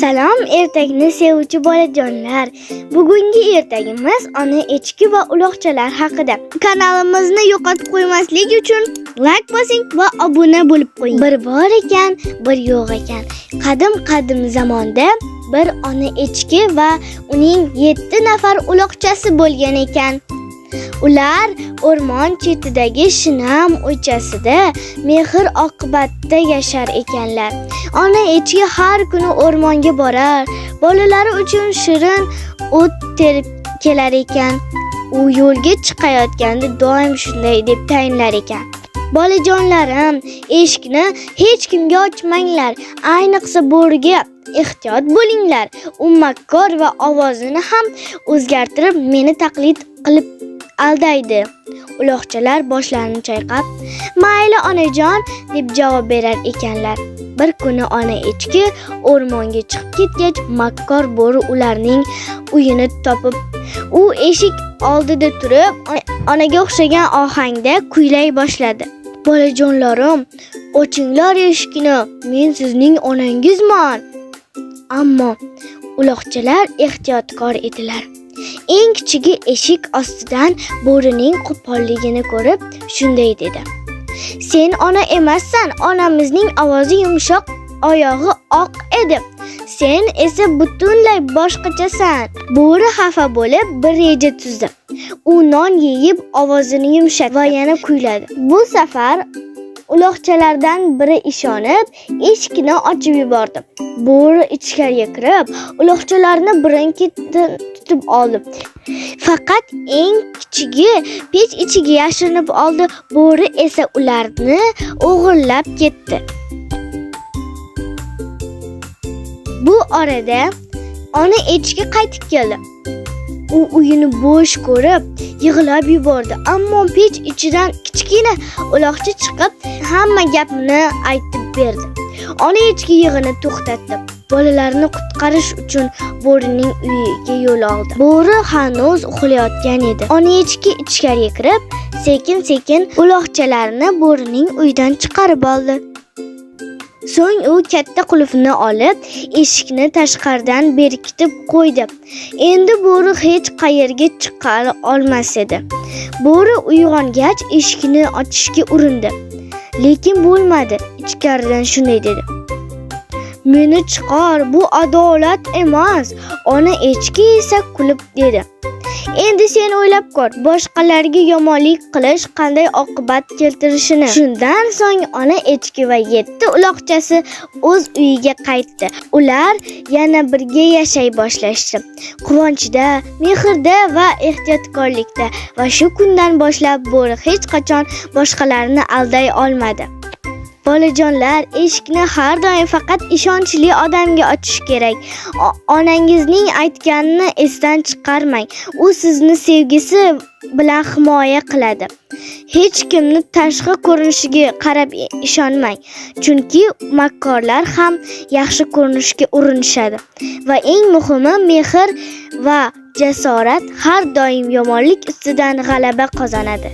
Salom ertakni sevuvchi bolajonlar. Bugungi ertagimiz ona echki va uloqchalar haqida. Kanalimizni yo'qotib qo'ymaslik uchun like bosing va obuna bo'lib qo'ying. Bir bor ekan, bir yo'q ekan. Qadim-qadim zamonda bir ona echki va uning 7 nafar uloqchasi bo'lgan ekan. Ular o'rmon chetidagi shinam uychasida mehr oqibatda yashar ekanlar. Ona echki har kuni o'rmonga borar, bolalari uchun shirin o't terib kelar ekan. U yo'lga chiqayotganda doim shunday deb tayinlar ekan: "Bolajonlarim, eshikni hech kimga ochmanglar, ayniqsa bo'riga ehtiyot bo'linglar. U makkor va ovozini ham o'zgartirib meni taqlid qilib aldaydi." Uloqchalar boshlarini chayqab, "Mayli onajon", deb javob berar ekanlar. Bir kuni ona echki o'rmonga chiqib ketgach, makkor bo'ri ularning uyini topib, u eshik oldida turib, onaga o'xshagan ohangda kuylay boshladi: "Bolajonlarim, ochinglar eshikni, men sizning onangizman." Ammo uloqchalar ehtiyotkor edilar. Eng kichigi eshik ostidan bo'rining qo'polligini ko'rib, shunday dedi: "Sen ona emassan, onamizning ovozi yumshoq, oyog'i oq edi. Sen esa butunlay boshqachasan." Bo'ri xafa bo'lib, bir reja tuzdi. U non yeyib, ovozini yumshatdi va yana kuyladi. Bu safar uloqchalardan biri ishonib, eshikni ochib yubordi. Bo'ri ichkariga kirib, uloqchalarni birin-ketin tutib oldi. Faqat eng kichigi pech ichiga yashirinib oldi. Bo'ri esa ularni o'g'irlab ketdi. Bu orada ona echki qaytib keldi. U uyini bo'sh ko'rib, yig'lab yubordi. Ammo pech ichidan kichkina uloqcha chiqib, hamma gapni aytib berdi. Ona echki yig'ini to'xtatdi. Bolalarini qutqarish uchun bo'rining uyiga yo'l oldi. Bo'ri hanuz uxlayotgan edi. Ona echki ichkariga kirib, sekin-sekin uloqchalarni bo'rining uyidan chiqarib oldi. So'ng u katta qulfni olib, eshikni tashqaridan berkitib qo'ydi. Endi bo'ri hech qayerga chiqa olmas edi. Bo'ri uyg'ongach, eshikni ochishga urindi. Lekin bo'lmadi. Ichkaridan shunday dedi: "Meni chiqar, bu adolat emas." Ona echki esa kulib dedi: "Endi sen o'ylab ko'r, boshqalarga yomonlik qilish qanday oqibat keltirishini." Shundan so'ng ona echki va 7 uloqchasi o'z uyiga qaytdi. Ular yana birga yashay boshlashdi. Quvonchda, mehrda va ehtiyotkorlikda, va shu kundan boshlab bo'ri hech qachon boshqalarni alday olmadi. Bolajonlar, eshikni har doim faqat ishonchli odamga ochish kerak. Onangizning aytganini esdan chiqarmang. U sizni sevgisi bilan himoya qiladi. Hech kimni tashqi ko'rinishiga qarab ishonmang, chunki makkorlar ham yaxshi ko'rinishga urinishadi. Va eng muhimi, mehr va jasorat har doim yomonlik ustidan g'alaba qozonadi.